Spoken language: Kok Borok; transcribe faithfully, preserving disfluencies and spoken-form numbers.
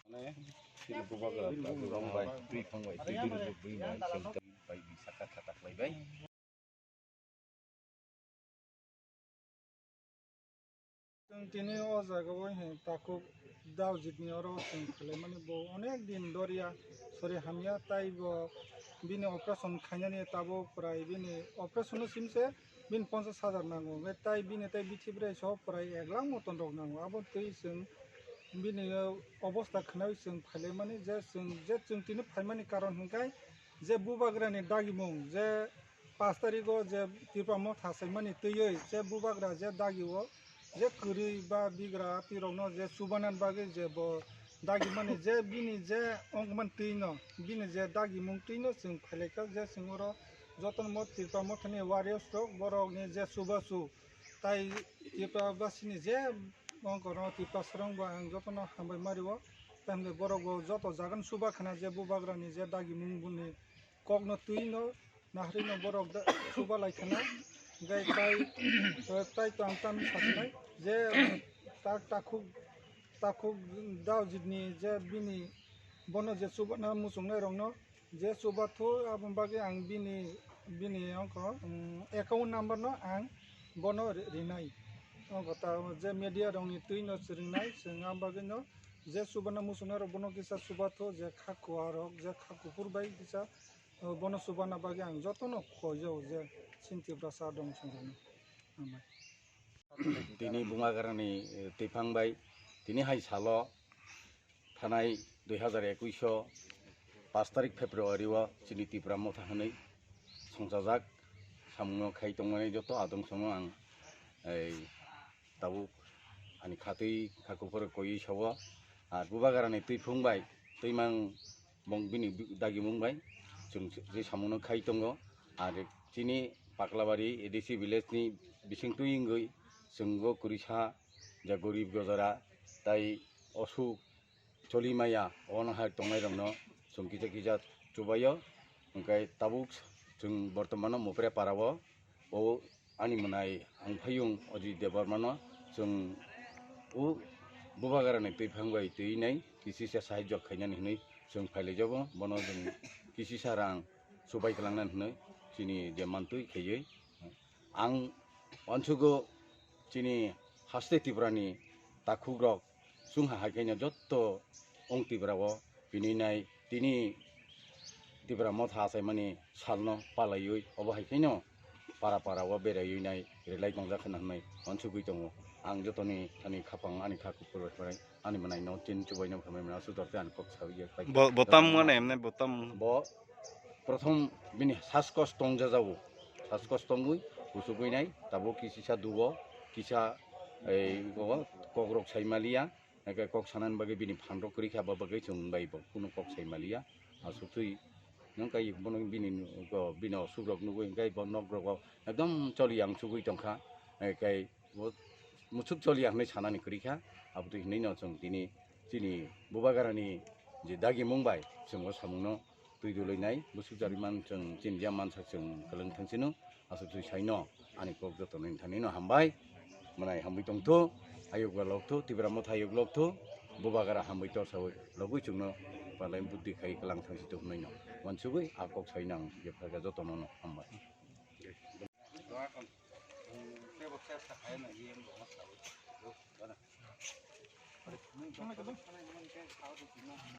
Mane, chini bubagra, bubagra bai, twi phang bai, twi duri bui nai, chwng twi bai, bi saka khatak lai bai. Chwng tini o jaga o he takhuk Daojit ni oro chwng khlaimani bo onek din doria sori hamya, tai bo bini operation khainani tabuk prai bini operation no simse bini ponchas hajar nango, hwnkhe tai bini tai bithi bwrwi so prai ek lakh moton rok nango. Abo twi chwng bini, o, obosta khwnai chwng phailaimani je chwng, je chwng tini phaimani karon hwnkhe je bubagrani dagimung je pash tarikh o je Tipra Motha saimani twiwi je bubagra je dagi o je kwrwi ba bigra twi rokno je chubanan bagwi je bo dagimani je bini je ongman twi no bini je dagimung twi no chwng phailaikha je chwng oro jotono mo Tipra Mothani warriors rok borokni je chubachu tai Tipra basini je ongkono Tipra srong bo ang jotono hambai mario tamni borok bo joto jagani chuba khna je bubagrani je dagimung boni kokno twi no nahri no borok da-, chuba lai khna. Hwnkhe tai, tai to ang tamni sasinai je tak takhuk, takhuk Daojit ni je bini bono je chubana muchungnai rokno je chuba thu aboni bagwi ang bini, bini ongkho, um, account number no ang bono ri-, rinai. Ongkho ta je media rokni twi no chwrwngnai chwng aboni bagwi no je chubana muchungnai rok bono kisa chuba thu je kha kuwa rok je kha kuphur bai kisa O bono chubana bagwi ang jotono khojago je chini Tiprasa dong song rokno. Hambai. Tini bubagrani, eh, twiphang bai tini hai salo thanai dui hazar ekush o pash tarik February o chini Tipra Motha hwnwi songchajak samungno khai tongmani joto adong sono ang, ei, tabuk ani khatwi kha kuphur koiwi sao. Ar bubagrani twiphung bai twimang bong bini dagimung bai chwng je samungno khai tongo. Ar chini Paklabari A D C village ni bising twi wngwi chwngbo kwrwisa je gorib gojora tai osuk choli maya, ono hai tongnai rokno chwng kisa kisa chubaio. Hwnkhe tabuk chwng bortomano Mupre para o, o ani mwnai ang phayung Ajit Debbarma no chwng o bubagrani twiphang bai twi nai kisisa sahajyo khainani hwnwi chwng phailaijago, bono chwng kisisa rang chubai kwlangnani hwnwi chini je mantwi khaiwi ang uansugo chini haste Tripura ni takhuk rok chwngha hai khe no jotto ong Tripura o pini nai tini Tripura Motha achaimani salno palaiwi obo hai khe no para para o beraiwi nai relai tongjak khna hwnwi uansugwi tongo. Ang jotoni thani khapang ani kha kuphur bai ani mwnai no tin chubai no khamai mwnai aswk dorte ani kok sawi ya khai. Bo-, botam mane emne botam. Bo prothom bini saskos tongjajago, saskos tongwi kuchugwi nai tabuk kisisa dugo kisa ei gogo kokrok sai maliya. Hake kok sanani bagwi bini phan rok kwrwi kha, abo bagwi chwng bai bo kunu kok sai maliya. Aswk twi nung kai bono bini, bini osuk rok nugwi hwnkhe bo nok rogo ekdom choli yang chugwi tongkha. Hake bo muchuk choli yang hinwi sanani kwrwi kha. Abo twi hinwi no chwng tini chini bubagrani je dagimung bai chwng o samungno twi dulwi nai, bwswk jariman chwng chini ya mansak chwng kwlwng thang sino, aswk twi saino ani kok joto nini thani no hambai, mwnai hambai tongthu, ayuk ba lokthu, Tipra Motha ayuk lokthu, bubagra hambai torsawi logwi chwngno palai buddhi khai kwlang thang sito hwnwi no uansugwi a kok saino ang jephaga joto no no hambai.